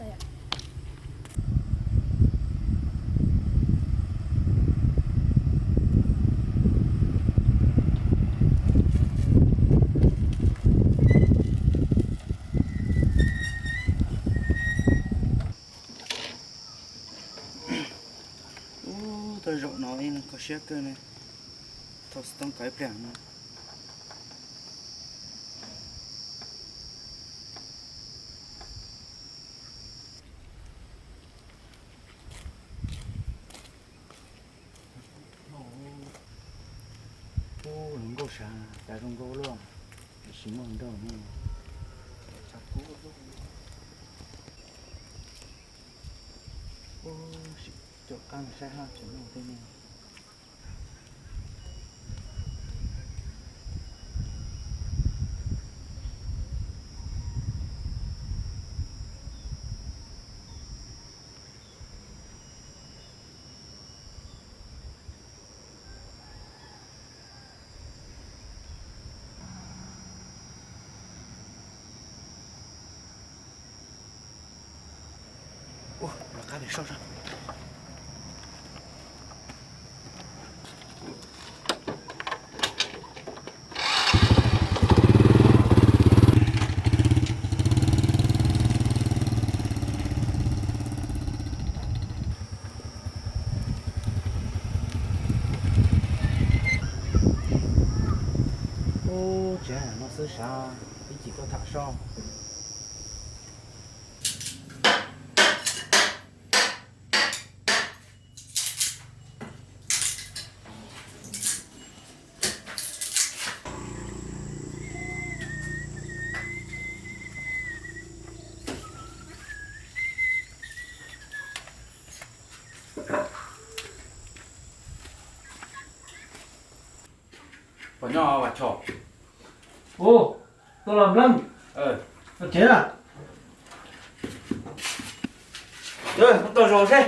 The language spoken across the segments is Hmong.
Ub, tau zaum no ib leeg kho siab kawg ne. Thauj xov tooj kav ib pliag no. Ub, zoo nkauj sav, cas zoo nkauj luaj, tab sis muaj nrauj ne. Ub, sim cov qab saib haj tseem muaj tej ne. Ua, lawv qab pem soj soj. Ub, tsis hais no xwb sav, ib chim tuaj tham soj. Pom nyob Vam Chom. Ub, tuaj los Npleeb. Tsev na. Tuaj zov seb.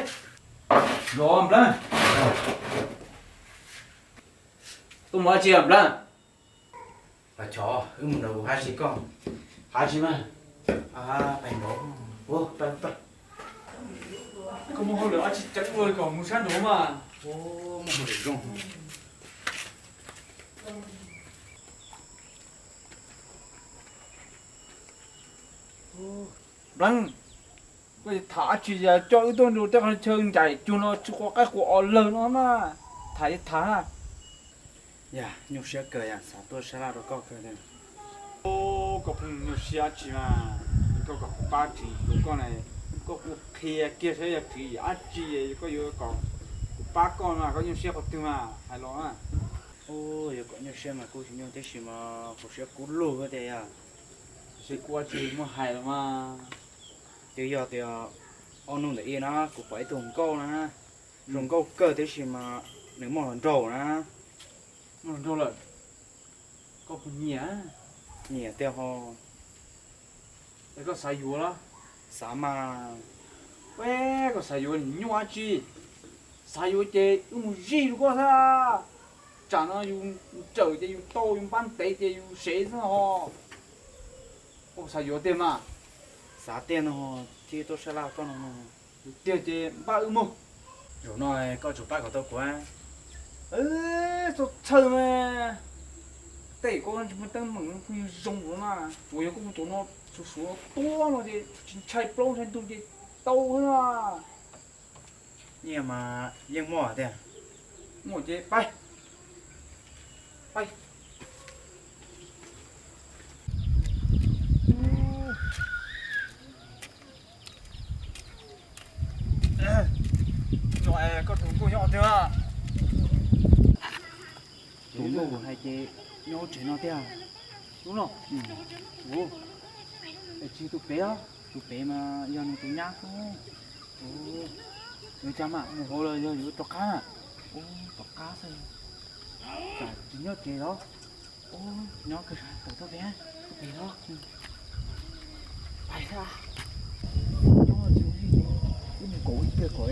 Zov Npleeb. Tuaj mus dab tsi Npleeb? Vam Chom, wb mus nrog kuv hab si koj. Hab si mas. Koj muaj hauj lwm dab tsi ceev ua kom mus sab nraud mas. Muaj hauj lwm zoo. Npleeb, koj tham dab tsi coj wb tuaj nrug tej qhov chaw ncaim cuag no tsis quav qaib quav os lawg no na. Tham li tham na. Yog nyuaj siab kawg, yog xav tuaj sab laj rau koj kawg li. Koj pheej nyuaj siab dab tsi mas, koj kom kuv pab tsis rau koj na, koj kuj qhia kiag saib yog tswv yim dab tsi koj yuav kom kuv pab koj mas, koj nyuaj siab qhov twg mas hais los na. Yuav kom nyuaj siab mas kuj tsis nyuaj tib si mas, hauv siab kub lug tias yog. Siab kub dab tsi muaj hais los mas. Twb yog tias ob hnub ntawm ib na kuv pom ib tug nkauj na, zoo nkauj kawg tib si mas nws muaj hluas nraug na. Muaj hluas nraug lawm? Koj puas nyiam? Nyiam tiag ho. Es koj xav yuav los? Xav mas. Ua, koj xav yuav nyuaj dab tsi? Xav yuav ces wb mus zij rau koj xwb. Tsam no yus nrawm ces yus tau, yus npab ntev ces yus sev xwb ho. Koj xav yuav tiag mas? Xav tiag no, thiaj tuaj sab laj koj no. Yus tiag ces npaj wb mus. Zaum no koj tsum pab kom tau kuv. Txhob txhawj mas, tej koj tsis muaj teeb meem pheej zoo no na. Tsuas yog koj mus tom no suav suav tuab no ces tsis ntshai plaub ntshai ntug ces tau xwb na. Nyiaj mas yeej muaj tiag. Muaj ces pab. Pab. Koj tus nkauj nyob tiag. Tus nkauj kuv hais ces nyob tsev no tiag. Ub no. Ub, es tsis tus pem os? Tus pem mas yog nws tus nyab xwb. Ub, nws cas mam mus hauv los yog yuav rov qab na? Ub, rov qab xwb. Cas tsis nyob tsev los? Ub, nyob kawg sav, tawm tuaj pem, tuaj pem los. Pais a, nyob tsis ua li, wb mus kaum ib pliag kom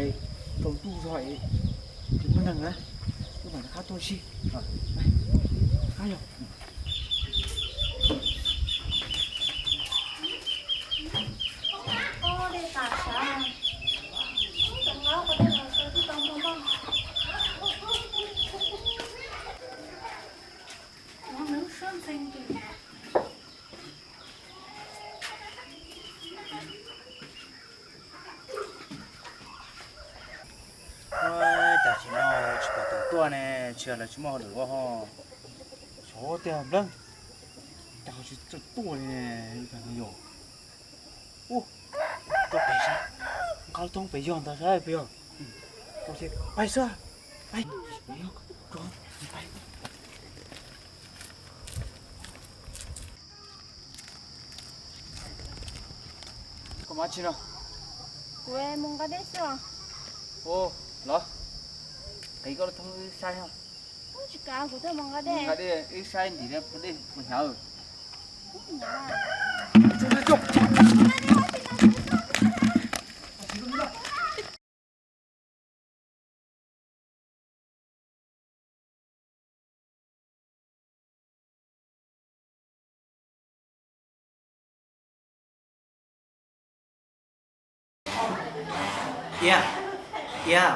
tsaus ntuj zog es tsis muaj neeg na, wb mam rov qab tuaj ua si. Qab yog. Ub, dej tas Ntshai lawv tsis muaj hauj lwm ua ho. Xyov tiag nplawg, cas ho tsis txawj tuaj li yog. Ub, tuaj pem sav, nqa lub toob pem yog ntag saib puas yog. Tuaj thiab, pais xwb, pais. Koj mus dab tsi no? Kuv mus nqa dej xwb os. Ua, los, qiv koj lub thoob wb saib os. Tsis kav, kuv tuaj mus nqa dej. Nqa dej wb saib ntim dej puas hnyav. Iab, Iab,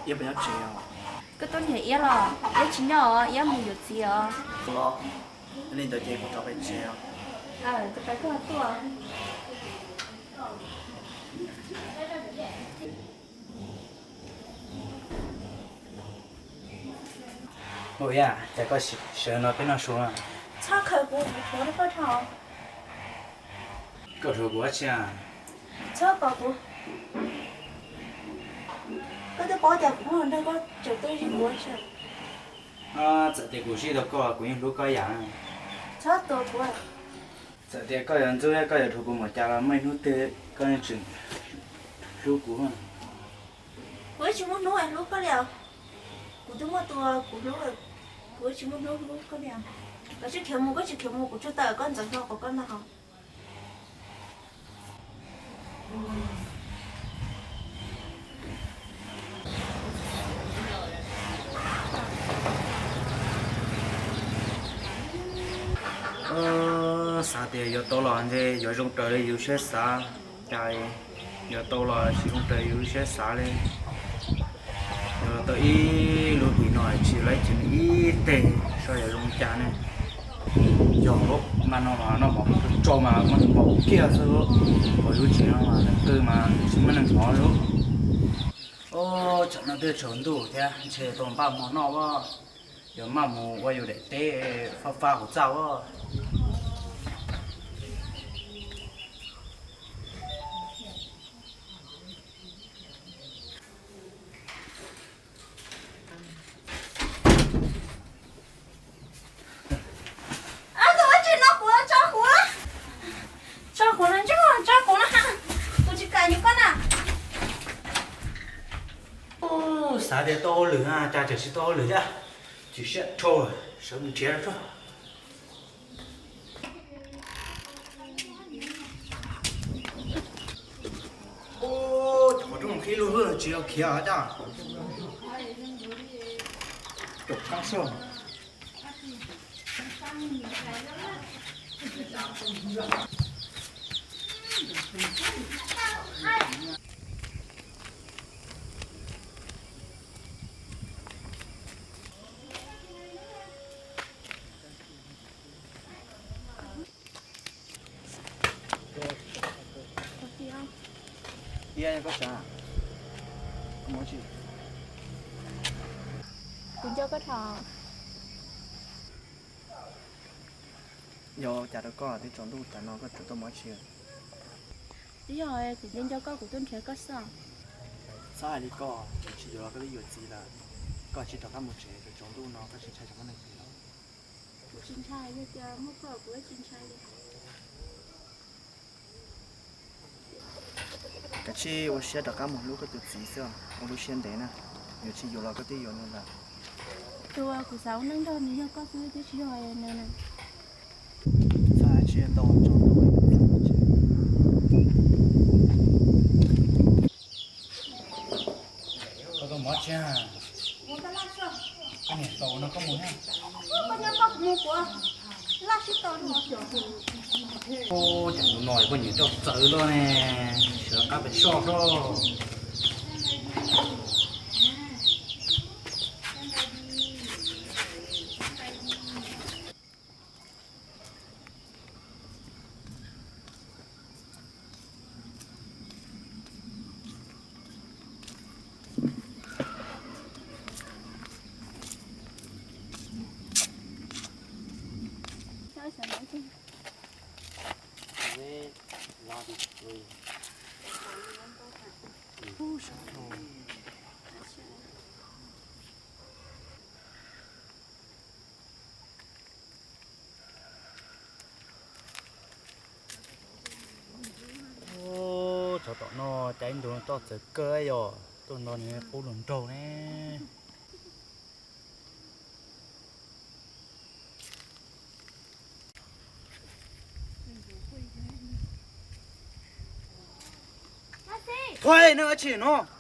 Iab puas nyob tsev os? Koj tuaj nrhiav Iab los? Iab tsis nyob os, Iab mus yuav txiv os. Ua, li ntawd ces kuv rov pem tsev os. Ua, Iab, cas koj sawv no peb noj su no? Txhob khaws kuv, kuv rhuav koj dhau. Koj rhuav kuv dab tsi? Txhob tos kuv. Koj twb paub tias kuv muaj hluas nraug, koj tseem tuaj zij kuv dab tsi? Txawm tias kuv zij tau koj, kuv yeej hlub koj ib yam. Txhob tos kuv. Txawm tias koj yuav ntxub thiab koj yuav rhuav kuv npaum cas los muaj ib hnub twg koj yeej tseem hlub kuv. Kuv tsis muaj hnub hlub koj li os. Kuv twb muaj tus kuv hlub lawm, kuv tsis muaj hnub hlub koj li os. Koj tsis khiav mus, koj tsis khiav mus, kuv tsuas tawm koj ntxeev hlo kom koj noj hauv. Xav tias yuav tau los ntshe yuav zoo raws li yus siab xav, cas yuav tau los tsis zoo raws yus siab xav li. Yuav los tau ib lub hlis no tsis laib tsis ib teg, saib yuav zoo cas ne. Yog lub mas no mas noj mov tso mas muab noj mov kiag xwb, hauv lub tsev no mas leej twg mas tsis muaj neeg hnov li. Ub, tsam no twb tsaus ntuj thiab, ntshe tau npaj hmo noj as, yuav maj mus ua yus daim teb fab fab hauv txaj as. Tus dab tsi no kuv, tso kuv, tso kuv no, tso kuv no, kuv tsis kam yuav koj na. Xav tias tau hauj lwm na, cas tseem tsis tau hauj lwm thiab. Chim siab dhau, sawv mus nrhiav tso. Ub, cov qhov rooj qhib lub hwj tsis yog khiav cas. Caum kab xwb. Iab, koj sav, koj mus dab tsi? Kuv nco koj dhau. Yog cas rau koj twb tsaus ntuj tas no koj tseem tuaj mus dab tsi? Twb yog kuv nco nco koj kuv tuaj nrhiav koj xwb. Txhob hais li koj, kuv tsis yuav los koj twb yuav txiv lawm. Koj tsis rov qab mus tsev, tsaus ntuj no koj tsis ntshai tsam muaj neeg phem los? Kuv tsis ntshai, yog tias muaj koj kuv tsis ntshai li. Kav tsij ua siab rov qab mus hlub koj tus txiv xwb, ua lub siab ntev na, yuav tsis yuav los koj twb yuav nws lawm. Tus uas kuv xav ua neej nrog nws yog koj xwb twb tsis yog nws na. Txhob hais tsis tau tsaus ntuj. Koj tuaj mus dab tsi? Koj niam tau no koj mus na. Ub, cas tus no koj nyiam coj txawv luaj ne, sawv qab pem soj hlo. Tsov tom no cas ib ntus no toj txawv kawg yog tuaj nto nws qub hluas nraug ne. Thov no dab tsi no?